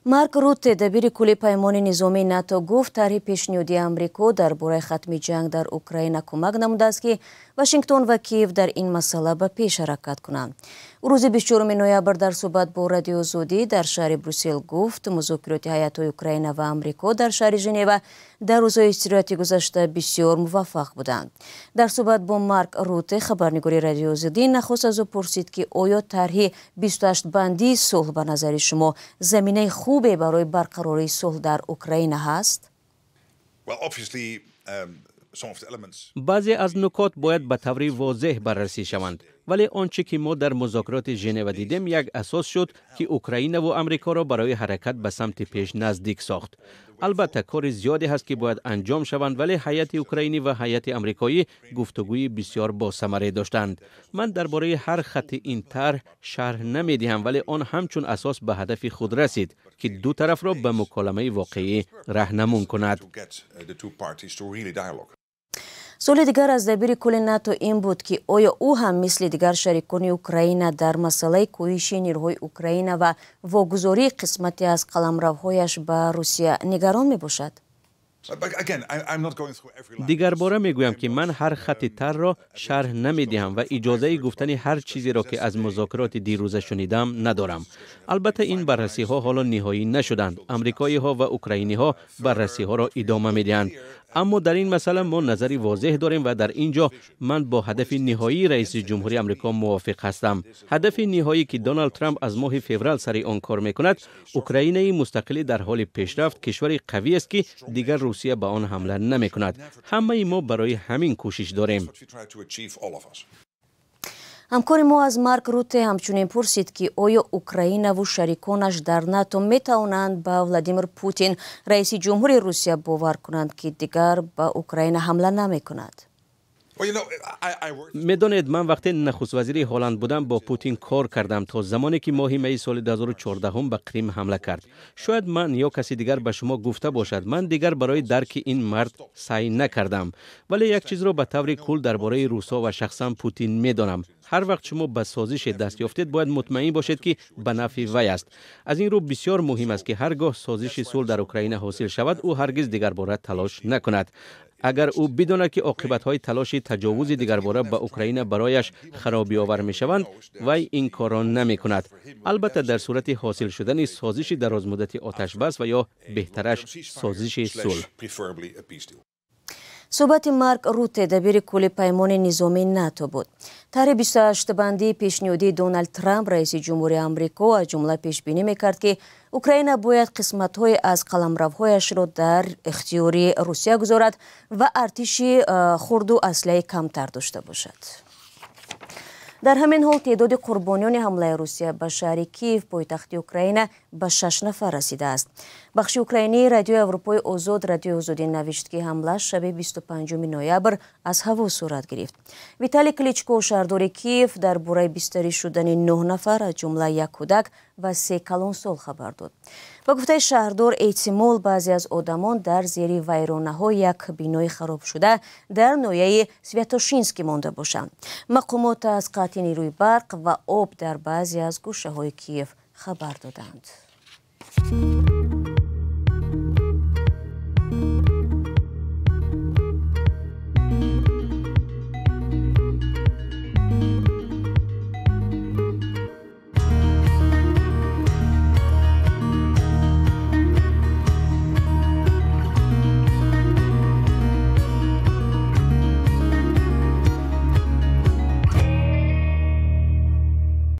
Марк Рутте, дабири кулли Паймони низомии НАТО, гуфт, тарҳи пешниҳодии Амрико дар бораи хатми ҷанг дар Украина кӯмак намудааст, ки Вашингтон ва Киев дар ин масъала ба пеш ҳаракат кунанд. Рӯзи 24 ноябр дар суҳбат бо Радиои Озодӣ дар шаҳри Брюссел гуфт, музокироти ҳайатҳои Украина ва Амрико дар шаҳри Женева дар рӯзҳои истироҳати гузашта бисёр муваффақ буданд. Дар суҳбат бо Марк Рутте хабарнигори Радиои Озодӣ нахуст аз ӯ пурсид, ки оё тарҳи 28 бандии сулҳ ба назари шумо заминаи хубе барои барқарории сулҳ дар Украина ҳаст? Баъзе аз нукот бояд ба таври возеҳ баррасӣ шаванд, вале он чӣ ки мо дар музокироти Женева дидем, як асос шуд, ки Украинаву Амрикоро барои ҳаракат ба самти пеш наздик сохт. Албатта, кори зиёде ҳаст, ки бояд анҷом шаванд, вале ҳайати украинӣ ва ҳайати амрикоӣ гуфтугӯи бисёр босамаре доштанд. Ман дар бораи ҳар хатти ин тарҳ шарҳ намедиҳам, вале он ҳамчун асос ба ҳадафи худ расид, ки ду тарафро ба муколамаи воқеӣ раҳнамун кунад. Суоли дигар аз дабири кулли НАТО ин буд, ки оё ӯ ҳам мисли дигар шарикони Украина дар масъалаи коҳиши нерӯҳои Украина ва вогузории қисмате аз қаламравҳояш ба Русия нигарон мебошад. Дигарбора мегӯям, ки ман ҳар хатти тарҳро шарҳ намедиҳам ва иҷозаи гуфтани ҳар чизеро, ки аз музокироти дирӯза шунидам, надорам. Албатта, ин баррасиҳо ҳоло ниҳоӣ нашуданд. Амрикоиҳо ва украиниҳо баррасиҳоро идома медиҳанд, аммо дар ин масъала мо назари возеҳ дорем ва дар ин ҷо ман бо ҳадафи ниҳоии раиси ҷумҳури Амрико мувофиқ ҳастам. Ҳадафи ниҳоӣ, ки Доналд Трамп аз моҳи феврал сари он кор мекунад, Украинаи мустақилӣ дар ҳоли пешрафт, кишвари қавӣ аст, ки дигар Русия ба он ҳамла намекунад. Ҳамаи мо барои ҳамин кӯшиш дорем. Ҳамкори мо аз Марк Рутте ҳамчунин пурсид, ки оё Украинаву шариконаш дар НАТО метавонанд ба Владимир Путин, раиси ҷумҳури Русия, бовар кунанд, ки дигар ба Украина ҳамла намекунад. Медонед, ман вақте нахуствазири Ҳолланд будам, бо Путин кор кардам то замоне, ки моҳи майи соли 2014 ба Қрим ҳамла кард. Шояд ман ё каси дигар ба шумо гуфта бошад, ман дигар барои дарки ин мард саъй накардам, вале як чизро ба таври кул дар бораи русҳо ва шахсан Путин медонам: ҳар вақт шумо ба созише даст ёфтед, бояд мутмаин бошед, ки ба нафъи вай аст. Аз ин рӯ бисёр муҳим аст, ки ҳар гоҳ созиши сулҳ дар Украина ҳосил шавад, ӯ ҳаргиз дигарбора талош накунад. Агар ӯ бидонад, ки оқибатҳои талоши талоши дигарбора ба Украина барояш харобиовар мешаванд, вай ин корро намекунад. Албатта, дар сурати ҳосил шудани созиши дарозмуддати оташбас ва ё беҳтараш созиши сулҳ. Суҳбати Марк Рутте, дабири кулли Паймони низомии НАТО буд. Тарҳи 28-бандии пешниҳодии Доналд Трамп, раиси ҷумҳури Амрико, аз ҷумла пешбинӣ мекард, ки Украина бояд қисматҳое аз қаламравҳояшро дар ихтиёри Русия гузорад ва артиши хурду аслиҳаи камтар дошта бошад. Дар ҳамин ҳол теъдоди қурбониёни ҳамлаи Русия ба шаҳри Киев, пойтахти Украина, ба шаш нафар расидааст. Бахши украинии Радиои Аврупои Озод, Радиои Озодӣ, навишт, ки ҳамла шаби 25 ноябр аз ҳаво сурат гирифт. Виталий Кличко, шаҳрдори Киев, дар бораи бистарӣ шудани нӯҳ нафар, аз ҷумла як кӯдак ва се калонсол, хабар дод. Ба гуфтаи шаҳрдор, эҳтимол баъзе аз одамон дар зери вайронаҳо як бинои харобшуда дар ноҳияи Святошинский монда бошанд. Мақомот аз қатъи нерӯи барқ ва об дар баъзе аз гӯшаҳои Киев хабар доданд.